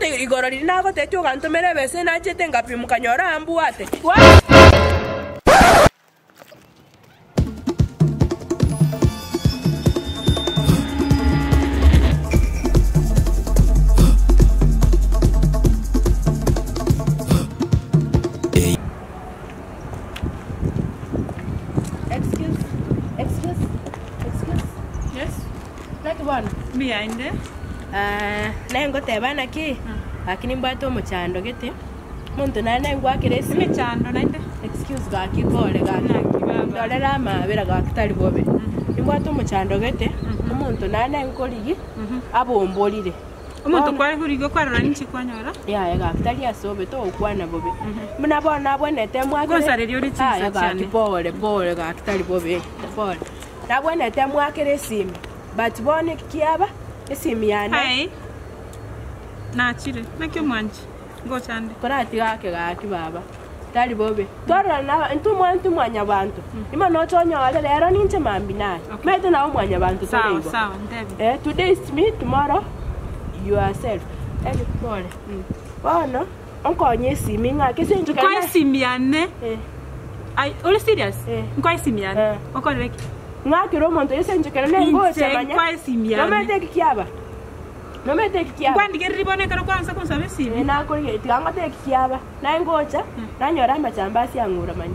ngote igoro riria nagotetie ogantomera ebesa nachete ngapimwa nkanyora aa mbwate. Excuse, excuse, excuse. Yes. Naki bono? Mbuya inde. Ah, naye ngoteba naki, gaki nimbwate omochando gete, omonto nare naye ngwakera esimi. Emechando naende. Excuse gaki pole gaki. Naki baba. Ndorere amabera gaki tari bobe. Nimbwate omochando gete, omonto nare naye nkorigi, abomborire. Omonto kware korigia okwarora ninki kwanyora? Yaya gaki tari ase obe togokwana bobe. Buna bono nabwenerete mwakere. Ngonsareria ore chinsa Yaya gaki chiane. pole pole gaki tari bobe pole. Nabwenerete mwakere esimi but bono eki kiaba esimi yane. Aye nachire naki omwanchi ngocha nde. Koratiga ake gaki baba tari bobe. Twarorana na intwe mwa intwe mwanyabanto ima noche onyore rero ninche mambia naye. Okay. Omanyete nabo mwanyabanto tore Sawa igo. sawa ntebi. Eh, today is me tomorrow yourself. Eri pole. Bono onkonye esimi ng'ake ase eng'encho Nkoe esimi yane. Eh. Ai, ore serious? Eh. Nkoe esimi yane. Eh. Okorere ki? Ng'akere omonto ase eng'encho ekero nengocha Inche manya. nkoe esimi yane. Nomanyete eki kiaba? Nomanyete eki kiaba? Nkwandigereri bono ekero kwansa konsaba esimi. Eh, nakorigereria tiga ngote eki kiaba. Naye ngocha, nanyora amachambasi ang'ura manya.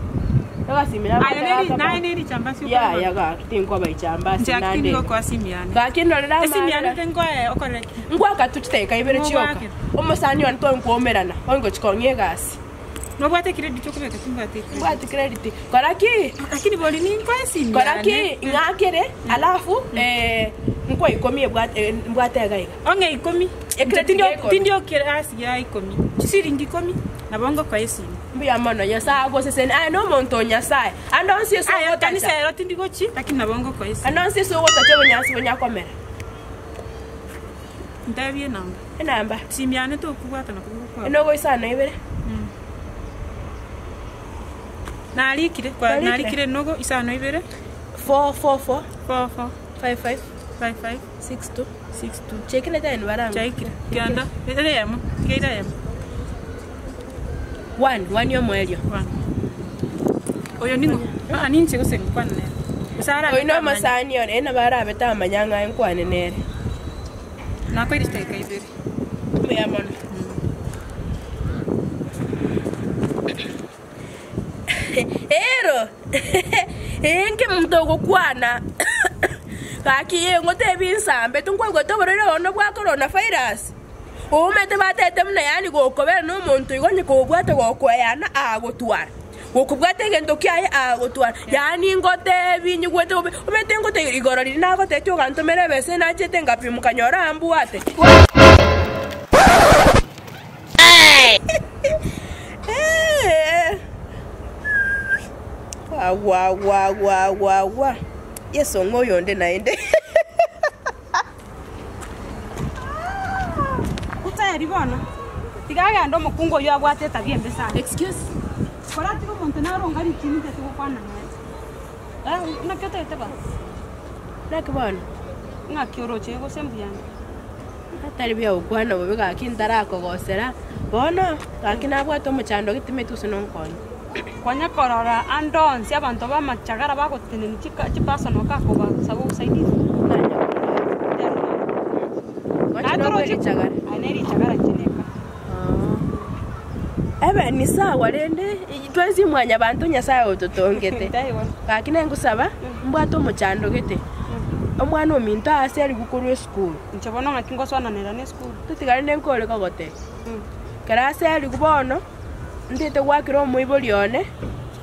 Egasimi Aye nabwate neri gaka naye pa. neri chambasi Yaya okorora. gaki tinkoba ichambasi Inche nande. tindi gokoa esimi yane. Gaki ndorere Esimi yane amabera. tenkoe okorere ki? Ngwaka tu chidakika ibere chioka. Ngwakera. Omosani one twankwomerana, ongochi kong'ia egasi. Nobwate credit okobeka timbwate credit. Mbwati credit. Kora ki? Lakini bori ninkoe esimi Kora yane. ki? Ng'akere, alafu eh, nkwa ikomi ebwate mbwate iga iga. Ong'e ikomi. Ecredit Inche ya ikomi. tindio kirasi ya ikomi. Chisiringi ikomi nabo ngokoa esimi. Mbuya mono, Nyasae agosesenie. Aye nomonto o Nyasae. Ande onsi ase Aye ogotacha. kanisa ero tindi gochi lakini nabo ngokoa esimi. Ande onsi ase ogotacha obonyansi bonyakomera. Ntebie enamba. Enamba. Esimi yane tokobwata na koboko kwao. Enogo isano ibere. Narikire kwa Narikire? narikire enogo isano ibere. 4 4 4 4 4 5 5 5 5 6 2 6 2. Chiaikire tene barango. Chiaikire. Kianda. Ere eyemo. Tiga ere eyemo. 1 1 yomoerio. 1. Oyo ning'o? Aa ninche gose ngokwana nere. Gose arabe Oyo tamanya. nomosani one, nabo arabe tamanya ng'a nkwane nere. Nakoire chidakika ibere. Mbuya mono. Ero, ee nkemonto ogokwana gaki ee ngotebi nsambe tinkwaigwete oborwaire obo bwa corona virus. Oumete batete buna yaani gokobera na omonto igo onye kobwate gokoeyana agotwara. Gokobwata egento kiaye agotwara. Yaani ngotebi nyigwete bobe, omanyete ngotebi igoro riria nagotetie ogantomera ebesa nachete ngapimwa nkanyora aa mbwate. Agwo agwo agwo agwo agwa. Yeso ng'a oyonde naende. Teri bono, tiga agende omokungu oyio abwate etabia embe sana. Excuse. Koratiga omonto naro onga rikini intete gokwana nere. Eh, naki otagete bono? Naki bono? Ng'aki oroche gose mbuya ande? Atari buya gokwana bobe gaki ntarakogosera, bono gaki nabwate omochando getimeti gose nonkonye. Konya korora ande onsi abanto b'amachagara bagotenenia chika chipersonal kakobasaba obosaidizi. Nanya korora. Ngochi nokwe richagara. Aye ne richagara inche neka. Ebe ni sawa rende twensi mwanyabanto Nyasaye ototongete. Gaki nengosaba mbwate omochando gete. Omwana ominto ase arigwe korwa esukuru. Inche bono ng'aki ngosoananera na esukuru. Totigare nenkore kogotebia. Ekero ase arigwe bono, ntete goakera omoibori one,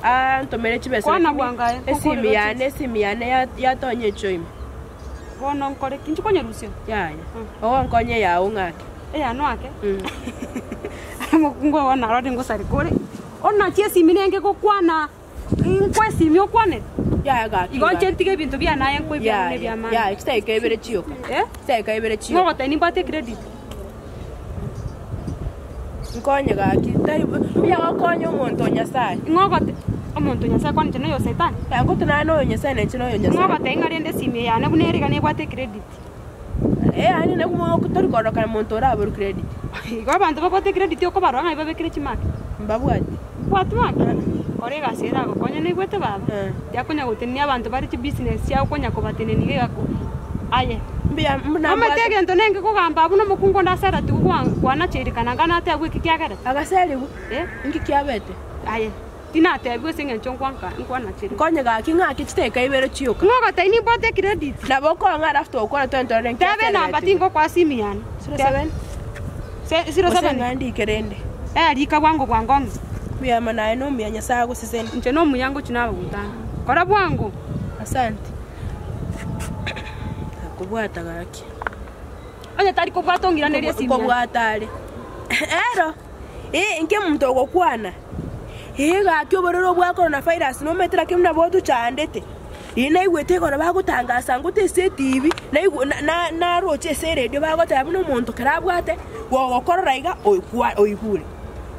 antomere chibesa Kwana lakini bwango aye, esimi nkokorera yane esimi yane ya- yatonya echio ime. Bono nkore ki? Inche konyerusia? Yaya, ogonkonya eyao ng'ake. Eyane oake? Omokungu oyo narore ngosareka ore. Onachi esimi nenge gokwana, nkwe esimi okwanete. Yaya gaki Igo inche gaki. ntige ebinto biane aye nkwe ebiane Yaya, ebia maana. yaya chidakika ibere chioka. Eh? Chidakika ibere chioka. Ng'ogotebia nimbwate ecredit? Nkonye gaki, tari buya gokonya omonto o Nyasaye. Ng'ogote omonto o Nyasaye kwani inche noyo Saitani? Yaya ngotenena noyo Nyasaye na inche noyo Nyasaye. Ng'ogotebia ng'a rende esimi eye yane buna ere iga nebwate ecredit. Yaani nabo tori korokana monto oraborwe credit. Igo abanto babwate credit okobarora ng'ai babekire chimark? Mbabwati. Mbabwati mark? Kora egasi eragokonye naigwete baba. Tiakonya gotenenia abanto bare chibusiness chiabo konya kobatenenia iga ko aye. Mbuya buna Omanyete mbwate. egento nenge kogamba abwo na omokungu onde aseretigwe kwa kwanacheirikana anga natebwe eki kiagerete. Agaserigwa? Eh. Inki kiabete? Aye. Tinatebigwe ase engencho nkwanka nkwanachire. Nkonye gaki ng'ake chidakika ibere chioka. Ng'o ogotebia nimbwate ecredit? Nabo okong'a alafu togokwana twende torore nki Teba enamba aseretigwe. tingokoa simu yane. 07 Se- Gose 07 ng'a ndike rende. Eh, rika bwango bwango ng'e. Mbuya mono aye nomuya Nyasae agosesenie. Inche nomuya ngochia nabagontana. Kora bwango. Asante. Nakobwata gaki. Onye tari kobwata ong'iranerie esimu yane. Nkobwata are. Ero, ee, inki omonto ogokwana? Ee gaki obororo bwa corona virus nomanyete naki buna botochandete. Riria naigwete igoro bagotangasa ngote ase etibi, naigwe na- na- naroche ase eredio bagoteba buna omonto kero abwate gogokorora iga oikwa oigure.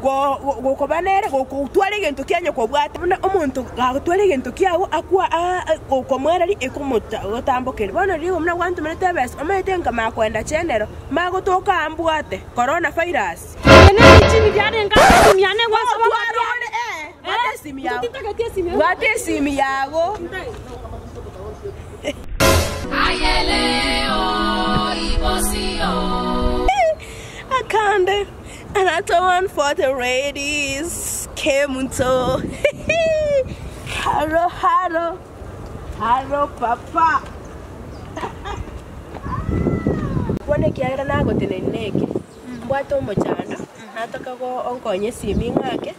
Go- go- gokoba nere gokotwara egento kianye kobwate buna omonto gagotwara egento kiago akwa aa gokomwereria ekomota gotambokeria. Bono riria igo buna gwantomerete ebesa omanyete nkamanya koenda chenero, magotoka aa mbwate corona virus. Eye nerichini riarenge ase esimi yane gwasaba Otware ore eh, bwata esimi yago. Tintageti esimi yago. Bwata esimi yago. Akande another one for the ladies Kemunto Haro haro haro papa Bono ekiagera nagotenenia neke mbwate omochando natoka go onkonye esimi ng'ake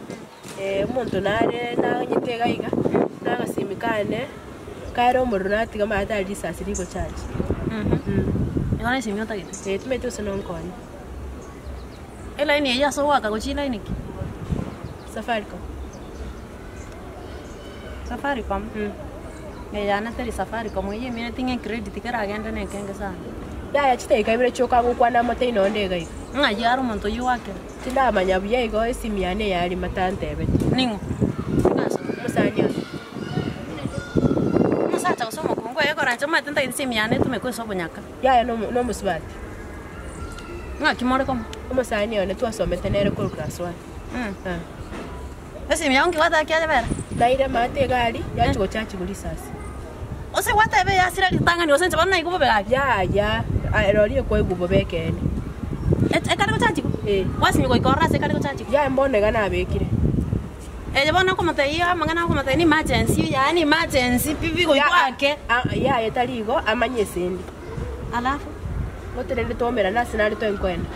omonto nare naganyete iga iga nagasimi kane kare omorero natiga amache tari risasi rigocharge. Igo na esimi otagete? Eh, timanyeti gose nonkonye. Elaini eyio ase ogoaka gochia elaini ki? Safaricom. Safaricom? Eye yane teri Safaricom, eyio emineti ng'a ecredit keragende na ekenge sana. Yaya chidakika ibere chioka gokwana amote ino onde iga iga. Ng'ai are omonto oyio oakire? Tindamanya buya igo esimi yane eyarima tantebeti. Ning'o? Omosani one. Omosacha gose omokungu oye koranche omanyete ntagete esimi yane etumekwe ase obonyaka. Yaya nomo nomosubati. Ng'aki more komo? Omosani one twasomete nere korwa class one. Eh. Esimi yao nki gwateba kiayebera? Naire amaate egari, yachia gochachiwa risasi. Gose gwateba eyasira ritang'ani gose inche bono naigwa bobe gaki? Yaya, aye roria ekwaigwa bobe ekeene. Ekare gochachigwa? Eh. Gwasinywa goika ororo ase ekare gochachigwa? Yaya mbono iga nabekire. Eye bono okomotebia amang'ana okomotebia ni emergency yaani emergency pi pi goika oake. Yaya tari igo, amanye esendi. Alafu? Ngotenene twaumerana ase nare toinkoenda.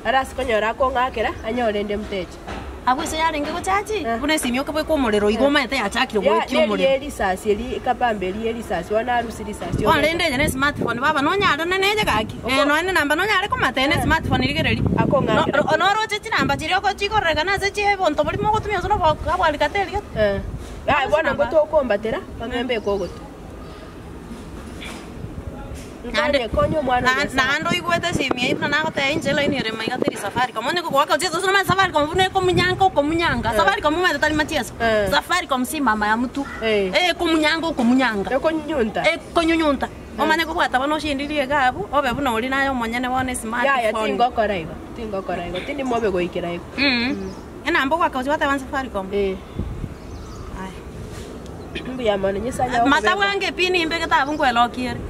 Are ase konyora akong'akera, anyore inde mtecha. Abwo ase yarenge gochachi, buna esimi okobekwa omorero igo omanyete yachakire Ya, goetia neri omorero. ye risasi eri ekabamba eri ye risasi bono arusie risasi Bono obeka. rende eye ne smartphone baba nonyare ne neye gaki, eye nonya ne namba nonyare komata eye ne smartphone rigereria. Akong'akera No- noroche chinamba chiria oko chikororekana ase chiebonto boria mogotumia gose nobo abwarikate riria. Eh. Yaya bono Namba. ngotokombatera, bang'embe ogotu. Nkonye, konya omwana o Nyasae. Naende oigwete esimi eyio buna nagotebia inche elaini ere maiga teri Safaricom, onye kogoaka gochia gose nomanye Safaricom buna ekomunyanga okomunyanga, Safaricom omanyete tari machieso, Safaricom si mama ya mtu, ekomunyanga okomunyanga, Ekonyunyunta. ekonyunyunta, omanye kobwata bono oshindirie iga abwo, obe buna oria naye omonyene bono Yaya esmartphone. tingokora igo, tingokora igo, tindi mobe goikera igo. Enamba ogoaka gochia gwateba Safaricom. Eh. Aya. Mbuya mono, Nyasae anyare gokobeka. Mata bwango epini imbegete abwo nkwerokia ere.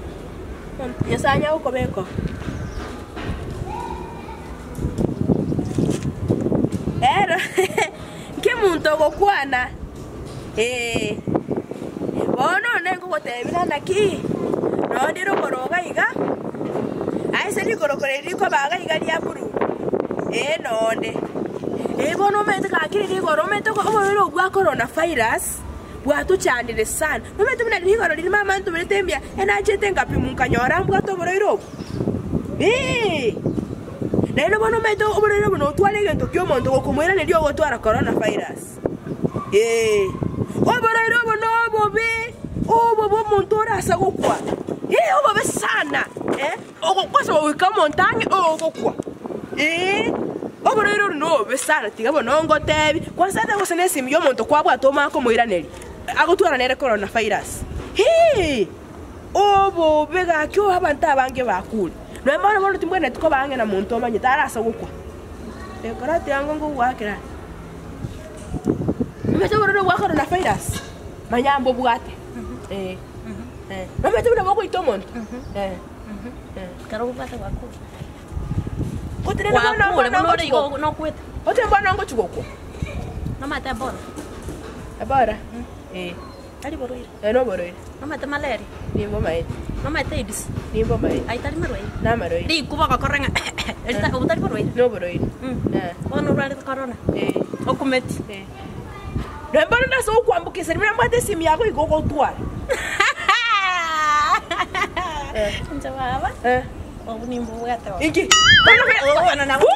Nyasae anyare gokobeka. Ero nkemonto ogokwana ee, bono onde nkogotebia naki, nonye ndire okoroga iga, aise rikorokoro eri rikoba iga iga ria blue, ee nonde. Ee bono omanyete gaki riria igoro omanyete oborwaire obwo bwa corona virus. Bwatochandire sana. Nomanyete buna riria igoro riria mama antomerete mbuya, enachete nkapimwa nkanyora mbwate oborwaire obwo. Ee! Naende bono omanyete oborwaire obo notware egento kia omonto gokomoiraneria ogotwara corona virus. Ee! Oborwaire obo nobobe, obo bwa omonto orase gokwa. Ee, obobe sana, eh, ogokwa goika omonto ang'e ogokwa. Ee, oborwaire oria nobobe sana, tiga bono ngotebi, kwanza ata gose nesimi y'omonto kwabwate omanye komoiraneria, agotwara nere corona virus. Hii! Obobe gaki oo abanto abange bakure. Nonya bono bono timbwenereti koba ang'e na monto omanyete arase gokwa. Ekero tiango ngogoakera are. Omanyete oborwaire bwa corona virus, manya mbobwate. Eh, eh. Nomanyete buna bogoita omonto? Eh, eh. Ekero obwate gwakure. Gotenena bono Gwakure bono buna ore ngochi igo gokwa. nokwete. Otebe bono ngochi gokwa. Nomanyete Ebola? Ebola? Eh. Tari borwaire. Eh, noborwaire. Nomanyete malaria? Nimbomaete. Nomanyete AIDS? Nimbomaete. Ayio tari marwaire? Namarwaire. Rikuba ogokora ng'a eri ta- obwo tari borwaire? Noborwaire. Eh. Bono orwarete corona? Eh. Okumeti? Eh. Nonya bono nase ogokwambukia riria mbwate esimi yago igo ogotwara. Inche baba, Eh. obwo nimbobwate bono. Inki? Bono nabwo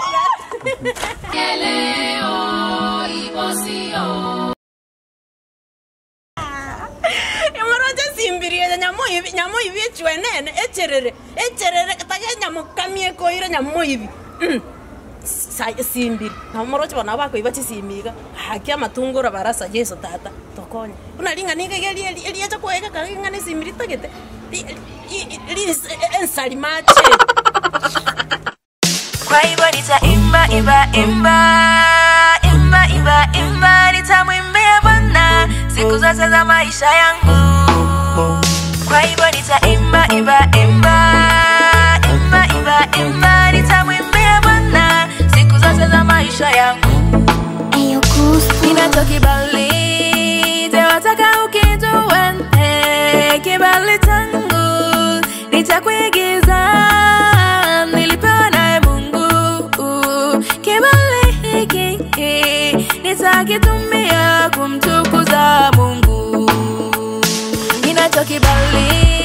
Emoroche esimbiri eye nyamoibi, nyamoibi echwenene, echerere, echerere tage enyamokami ekoira nyamoibi mm sa esimbiri. Nabo moroche bono nabo bakoiba chisimi iga, gaki amatungoro barasa Yeso tata tokonye. Buna ring'ana iga iga eri eriacha koegeka ring'ana esimi ritagete ri ri rinse ensari mache. Kwa hivyo nitaimba imba imba imba imba imba, nitamwimbia Bwana siku zote za maisha yangu. Kwa hivyo nitaimba imba imba imba imba imba, nitamwimbia Bwana siku zote za maisha yangu. Ninacho kibali, je, wataka ukijue? Kibali changu ni cha kuigiza, nilipewa naye Mungu. Kibali hiki nitakitumia kumtukuza Mungu. Ninacho kibali.